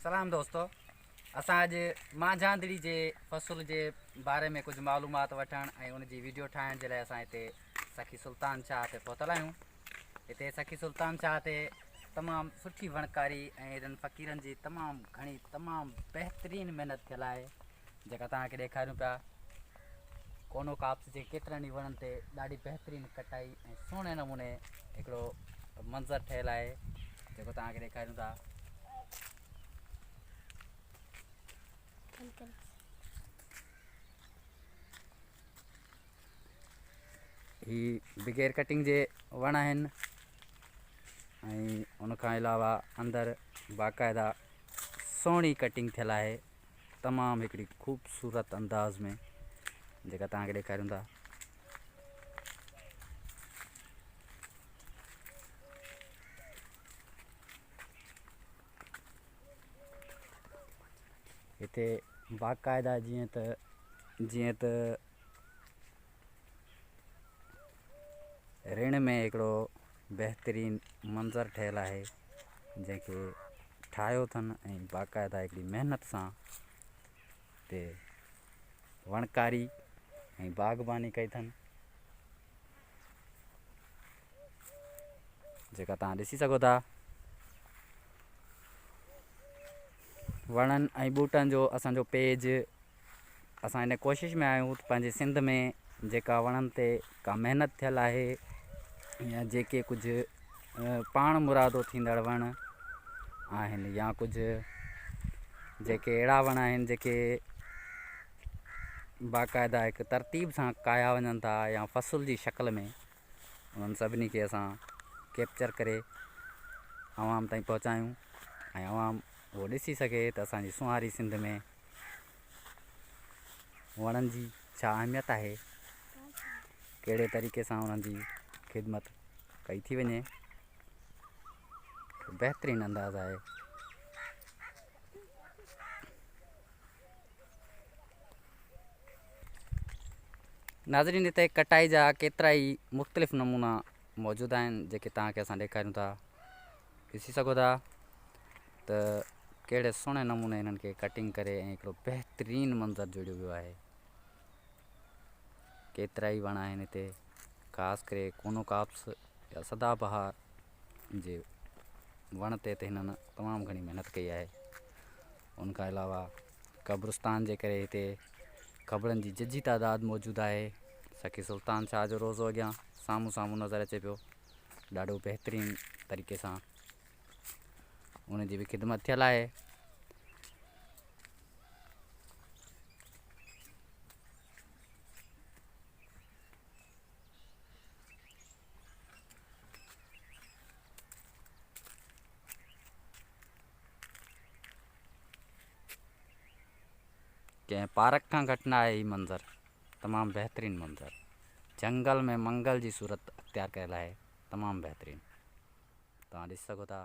سلام دوستو اسان اڄ مانجهاندڙي جي فصل جي باري ۾ ڪجهه معلومات وٺڻ ۽ ان جي ويڊيو ٺاهڻ جي لاء اسان هتي سخي سلطان شاهه تي پهتل آهيون هتي سخي سلطان شاهه تي تمام سٺي وڻڪاري ۽ هنن فقيرن جي تمام گهڻي تمام بهترين محنت ٿيل آهي جيڪا توهان کي ڏيکاريون پيا. ڪونو ڪاپس جي ڪيترن ئي وڻن تي ڏاڍي بهترين ڪٽائي ۽ سهڻي نموني هڪڙو منظر ٺهيل آهي جيڪو توهان کي ڏيکاريون ٿا. هي بغير ڪٽنگ جي وڻ آهن ۽ ان کان علاوه اندر باقاعده سهڻي ڪٽنگ ٿيل آهي. تمام هڪڙي خوبصورت انداز ۾ جيڪا توهان کي ڏيکاريون ٿا. هتي باقاعده جيئن ته رڻ ۾ هڪڙو بهترين منظر ٺهيل آهي جنهن کي ٺاهيو اٿن ۽ باقاعده هڪڙي محنت سان هتي وڻڪاري ۽ باغباني ڪئي اٿن جيڪا توهان ڏسي سگهو ٿا. وڻن ۽ ٻوٽن جو اسان جو پيج اسان ان ڪوشش ۾ آهيون ته پنهنجي سنڌ ۾ جيڪا وڻن تي ڪا محنت ٿيل آهي يا جيڪي ڪجهه پاڻ مرادو ٿيندڙ وڻ آهن يا ڪجهه جيڪي اهڙا وڻ آهن جيڪي باقاعده هڪ ترتيب سان ڪاهيا وڃن ٿا يا فصل جي شڪل ۾ انهن سڀني کي اسان ڪيپچر ڪري عوام تائين پهچايون ۽ عوام اهو ڏسي سگهي ته اسانجي سونهاري سنڌ ۾ وڻن جي ڇا اهميت آهي ڪهڙي طريقي سان انهن جي خدمت ڪئي ٿي وڃي بهترين انداز آهي. ناظرين هتي ڪٽائي جا ڪيترا ئي مختلف نمونا موجود آهن جيڪي توهان کي اسان ڏيکاريون ٿا ڏسي سگهو ٿا ته ڪهڙي سهڻي نموني هنن کي ڪٽنگ ڪري ۽ هڪڙو بهترين منظر جوڙيو ويو آهي ڪيترا ئي وڻ آهن هتي خاص ڪري ڪونو ڪاپس يا سدا بهار جي وڻ تي ته هنن تمام گهڻي محنت ڪئي آهي ان کان علاوه قبرستان جي ڪري هتي قبرن جي ججهي تعداد موجود آهي. سخي سلطان شاهه جو روضو اڳيان سامهون سامهون نظر اچي پيو. ڏاڍو بهترين طريقي سان ان جي به خدمت ٿيل آهي. ڪنهن پارڪ کان گهٽ نه آهي هي منظر تمام بهترين منظر جهنگل ۾ منگل جي صورت اختيار ڪيل آهي تمام بهترين توهان ڏسي سگهو ٿا.